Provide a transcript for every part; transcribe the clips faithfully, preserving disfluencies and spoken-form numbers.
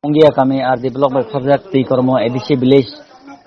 Mungia kami R D block bai khobjak Twikormo A D C village,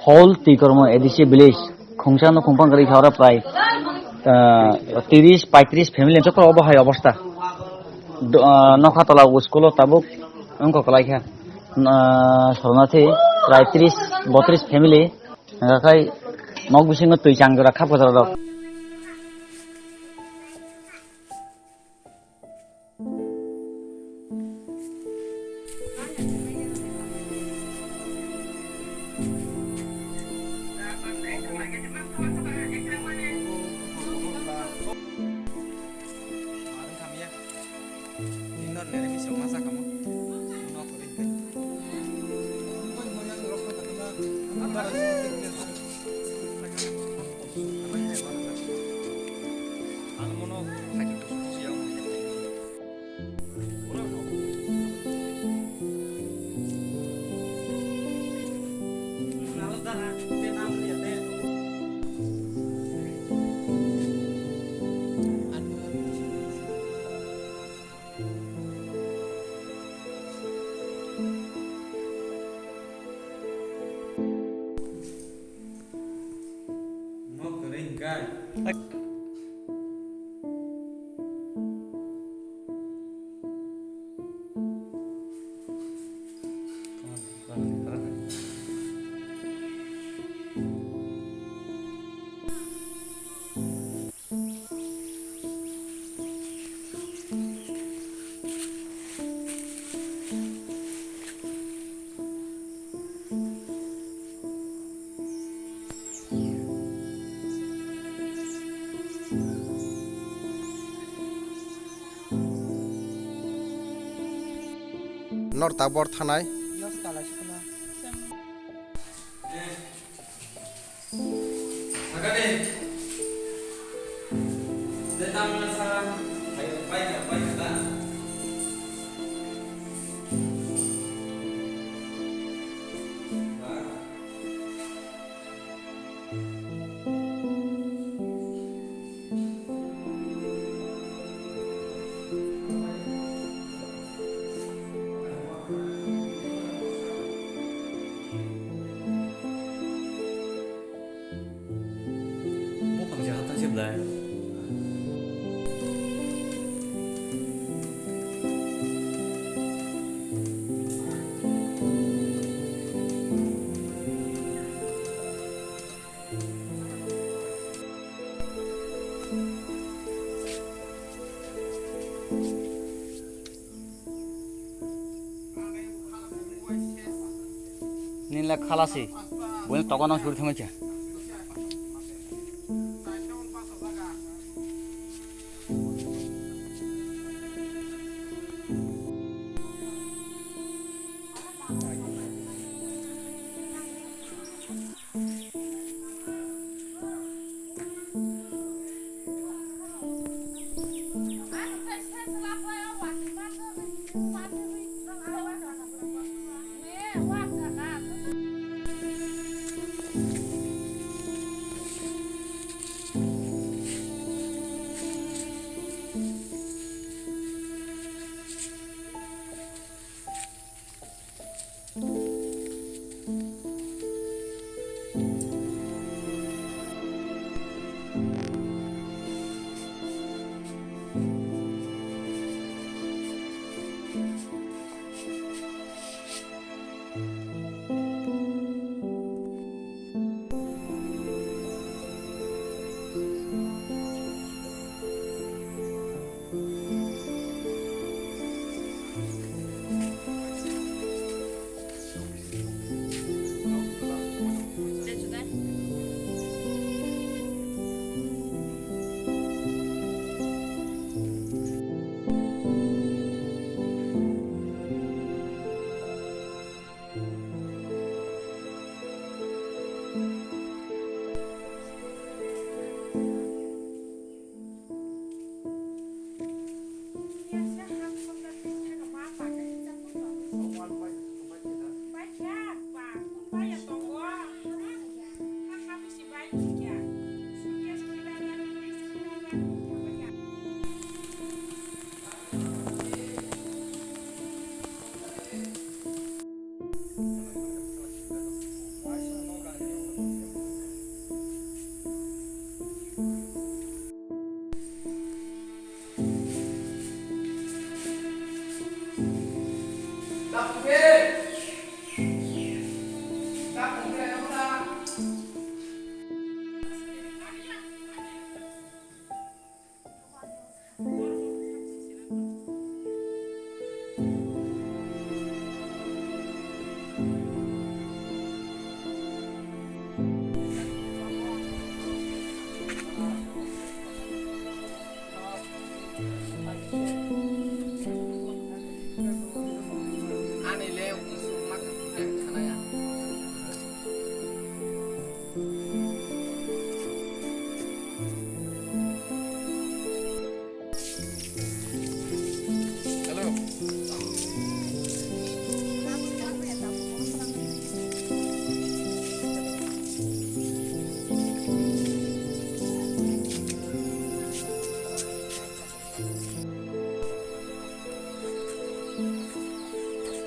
whole Twikormo A D C village, khungsa no khungpang kwrwi kha oro prai, ah, tris paitris family jotto obo hai obostha. Do-, ah, nokha tola school o tabuk wngkha kwlai kha. Ah, sornathi prai tris botris family, hwnka khai nok bisingo twi chang jora khap kwcharo rok. Nor tabor thanai. Buphang se hatang se belai. Nini le khalasi, buini toka nang suri thangwi kha.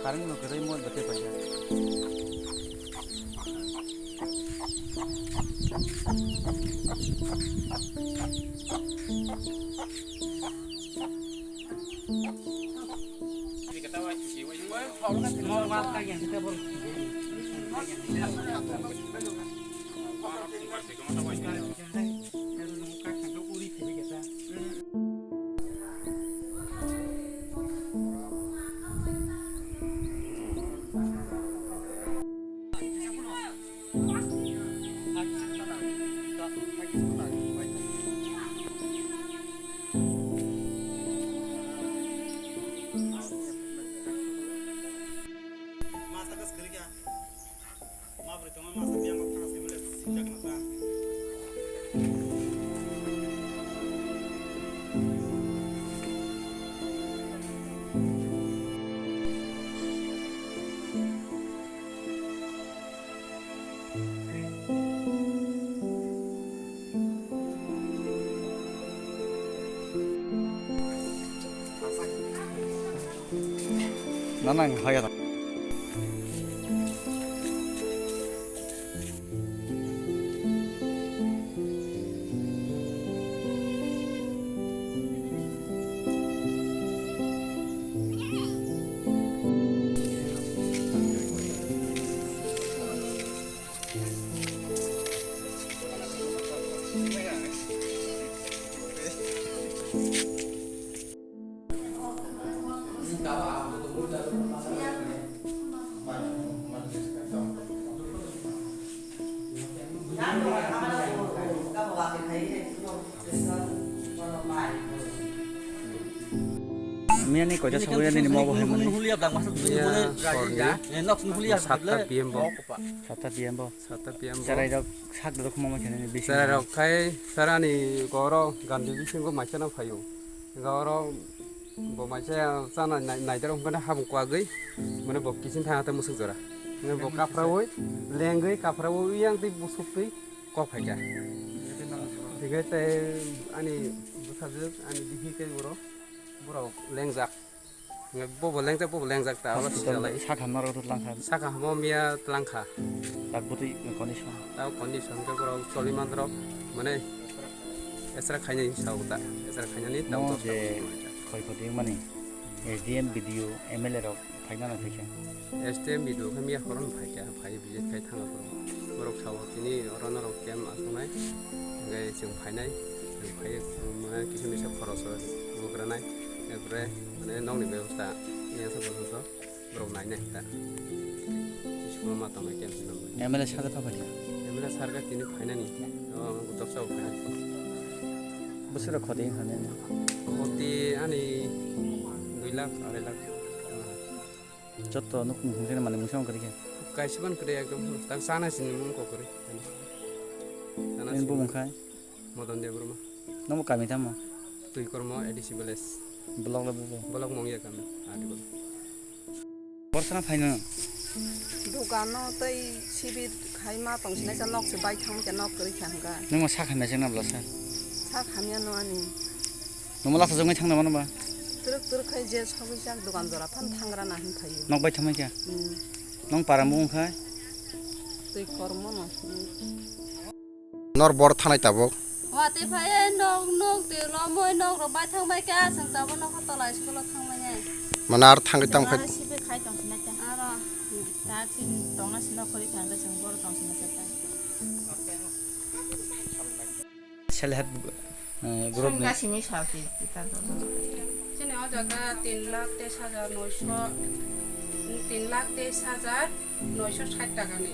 Current no kwrwi mo bete paida. Nanang haya. Miya ni koita sawi ya nini mo bo hai mani. Hulia bang masa tu hulia. Eh, nok hulia. Satta P M bo. Satta P M bo. Satta P M bo. Cherai rok sak dok mo ma khe nini bisi. Cherai rok khai sarani goro gandi bisingo maisano phaio. Goro bo maisa chana nai-, naidar wngkha habung kwagwi. Mane bo kisin thang ta musuk jora. Mane bo kaphrawi lengwi kaphrawi yang tei busuk tei kok phaikha. Thikhe tei ani bwsajwk ani bihi tei uro borok lengjak. Bobo lengjak, bobo lengjak ta, abo hospital sijalai. Sakha norok to tlangkha. Sakha hamo miya tlangkha. Tak bwtwi condition. Tao condition khe borok choli manrok, mane, esra khainani sao ta, esra khainani tao. Mo to je khoi khoti mani, S D M, B D O, M L A rok phaina na phaikha. S D M, B D O khe miya horon phaikha, phai visit khai thangkha borok. Borok sao tini oro norok camp asongnai, hingke chwng phainai, chwng phai, mane, kisa misa khoroso bukranai, epore. Mane nokni bebosta ya se bojoto borok nainai ta. Sima ma tongwi khe sino. M L A saka pha phaikha. M L A saka tini phainani. O, ang kutok sao phainani. Bwswk khoti hanani. Khoti ani dui lakh, arai lakh. Joto nuk nuk hwnkheno mani mungsa wngkha khe. Kaisa ban kwrwi ekdom. Tang sana sini mung kok kwrwi. Sana sini. Nini bumung khai? Madan Debbarma. Nomo kami tamo? Twi Kormo A D C village. Block le bubo? Block Mongya kami, Adi block. Borsana phaino? Dukano tei sibir khai ma tong sinai sa nok se bai thang khe nok kwrwi kha hwnkha. Nungma sa khamya se nabla sa? Sa khamya no ani. Nungma laksa jongni thang na mano ba? Twrwk twrwk khai je sogwi jak dukan jora phan thangra na hin phaio. Nok bai thamai kha? Hmm. Nong para mung khai? Twi Kormo no. Nor bor thanai tabuk. Watwi phai nok, nok twi lomoi nok rok bai thang bai kha, chwng tabuk nok tolai school o thang bai nai. Mana ar thangwi tamo khai? Ar sibe khai tong sinai. Aro ta tin tongna sino khori thangkhe chwng boro tong sino se ta. Self help, eh, group ni. Songka simi salti kita to. Chini o jaga tin lakh teis hajar noisho, tin lakh teis hajar noisho sait taka ni.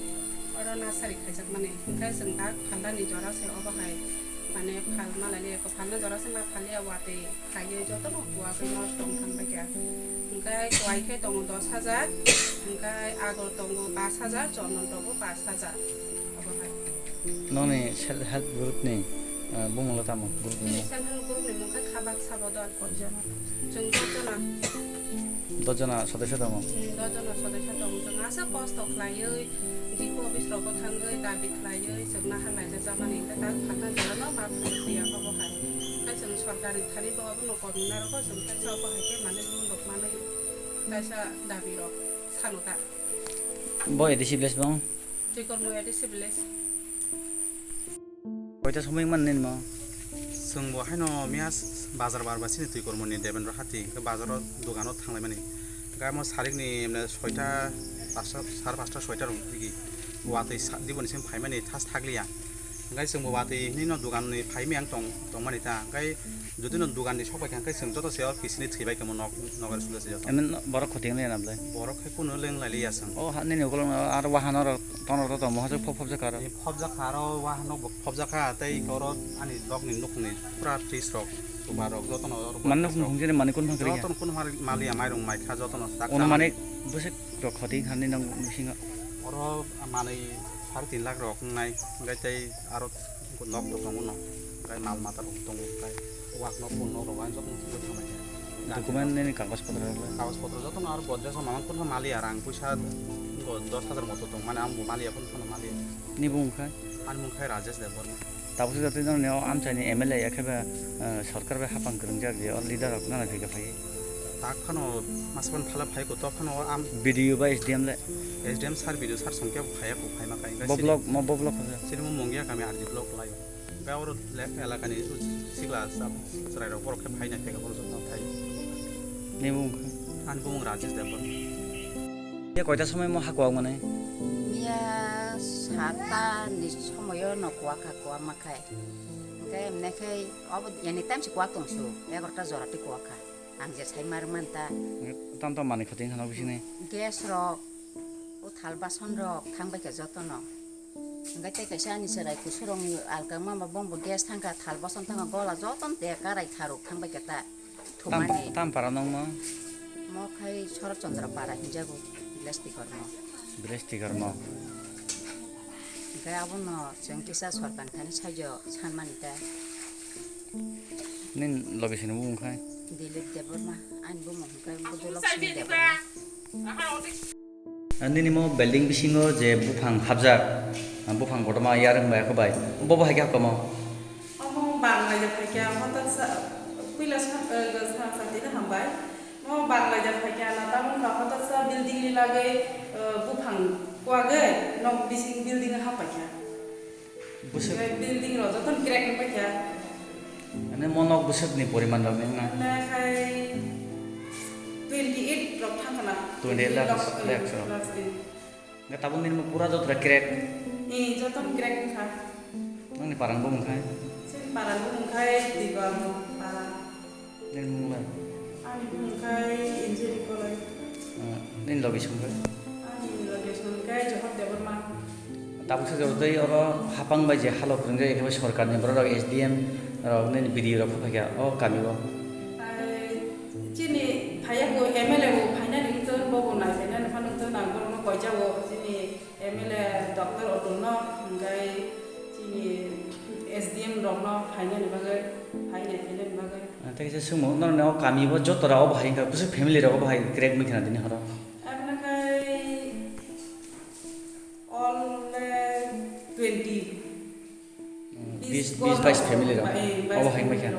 Oro nasari khaijak mani. Hingke chwng dak phalda ni jora se obo hai. Mane phal malani eko phalna jora se ma phalia watwi. Kaiye jotono kuagwi nosto wng thang baikha. Hwnkhe kuai khe tongo dos hajar, hwnkhe agor tongo pash hajar, chondon tongo pash hajar. Obo hai. Noni self help group ni, eh, bumung lo tamo group ni? Self help group ni mungkha khabak sabo dol koi jona. Chwng dol jona. Dol jona sodosyo tongo? Hmm, dol jona sodosyo tongo. Chwng asa kosto khlaiwi, D P office rogo thangwi dabi khlaiwi, chwng nahar laijak jamani, hwnkhe tak phalna jorano ma phalwi ya obo hai. Hwnkhe chwng sorkar ni thani bo abono Kormi narwgo chwng kaisa obo hai khe manwi bo nuk manwi kaisa dabi rok salo ta. Bo A D C village bo? Twikormo A D C village. Koita somoi man nini mo? Chwng bo haino miya bazar bar ba chini Twikormo ni Debendra Hati, hwnkhe bazaro dogano thanglai mani. Hwnkhe amo sarik ni emne soita, pasta, sare pasta, soita rok digi watwi sa-, diboni simi phaimani thas thakliya. Hwnkhe chwng bo watwi hinwi no dogan ni phaimani ang tong, tongmani ta. Hwnkhe Jodi no dogan ni sok bai kha, hwnkhe chwng joto se o kisini thwi bai kamo nok, nokar sujak se joto. Emni no-, borok khoti wngya na belai? Borok khe kunu leng lai liya chwng. O ha, nini ukulok no aro wahano rok, tono rok to mohajwk phop phop jakha aro. Ni phop jakha aro wahano bo phop jakha, tei oro ani nok ni nukhung ni pura fridge rok, sofa rok joto no oro. Mani nukhung khung jani mani kun phang kri ya? Joto no kun phang maliya mairung mai kha joto no tak. Ono mani bwswk rok khoti wngkha nini nok bisingo? Oro manwi sare tin lakh rok wngnai, hwnkhe tei aro nok to tongo no, hwnkhe mal mata rok tongo, hwnkhe wak no phone no rok ang joto no thangbai kha. Document nini kagoj potro rok le? Kagoj potro joto no aro Godrej o mamang kun maliya, rang puisa dos hajar moto tong mani, ang bo maliya, kun phano maliya. Ni bumung khai? Ani mung khai Rajesh Debbarma. Tabuk se jatwi nini o amchai ni M L A ya khe ba, eh, sorkar bai hapang kwrwngjak je o leader rok nana thika phai. Tak phano masa phano phala phai ko, to phano am B D O ba S D M le? S D M sir, B D O sir songkhe phaiya ko, phaima khai. Bo block, mo bo block hoja. Sini mo Mungia kami R D block lai. Ga oro le-, elaka ni sikla sa-, chwrai rok borok khe phaina theka borok jotno phai. Ni bumung kha? Ani bumung Rajesh Debbarma. Ye koita somoi mo ha kwak mane? Miya sata ni somoyo no kwak kha, kwak ma khai. Hwnkhe emne khai obo anytime se kwak tong su, egarota jora twi kwak kha. Ang je sai mar man ta. Tam tam manwi khoti wngkha nok bisingni. Gas rok, o thal bason rok thang bai kha jotono. Hwnkhe tei kaisa ani chwrai kusurokni alkang mama bongbo gas thang kha, thal bason thang kha, gola jotono de karai tharuk thang bai kha ta. Tam, thumani. Tam para nokno? Mo khai Shorot Chandra para hinjago, village tikar mo. Village tikar mo. Hwnkhe abono chwng kisa sorkar thani saijo sanmani ta. Nini location ni bumung khai? Dilip Debbarma, ani bumung hwnkhe Budulokshmi Debbarma. Nini mo building bisingo je buphang hapjak, buphang kotorma yarwng bai khe bai, bo bo hai khe hakamo? Omo bang laijak phaikha, hotak sa, puila sa, eh, sa, sa tini hambai. Mo bang laijak phaikha, na tabuk kha hotak sa building ni lagwi, eh, buphang kwagwi nok bising building hap paikha. Bwswk? Building rok jotono crack wng paikha. Mane mo nok bwswk ni poriman rok ni wngna? Mane khai twenty eight rok thang khna. Twenty eight lakhs, lakhs rok. Lakhs, eh. Hwnkhe tabuk nini pura joto crack? Ee, jotono crack wngkha. Nini parang bumung khai? Chini parang bumung khai Dibang para. Nini mung lai? Ani bumung khai Injeri Kolai. Ah, nini logi song khai? Ani logi song khai Johor Debbarma. Tabuk se jotoi oro hapang bai je halok rwngjak, ekhe bai sorkar ni borok rok, S D M rok, nini B D O rok phai kha o kami o. Ai, chini phaiya bo M L A bo phainani wngtong, bo bo nai phainani phano wngtong, nang borokno koijao chini M L A Doctor Atul no, hwnkhe chini S D M rok no phainani bagwi, phainai phainani bagwi. Ah, tei kisa swngmung, norokni o kami o joto rok obo hai wngkha, bwswk family rok obo hai crack wngkha tini horo? Aboni khai all twenty. Hmm, bis, bis bais family rok. Obo hai wngkha.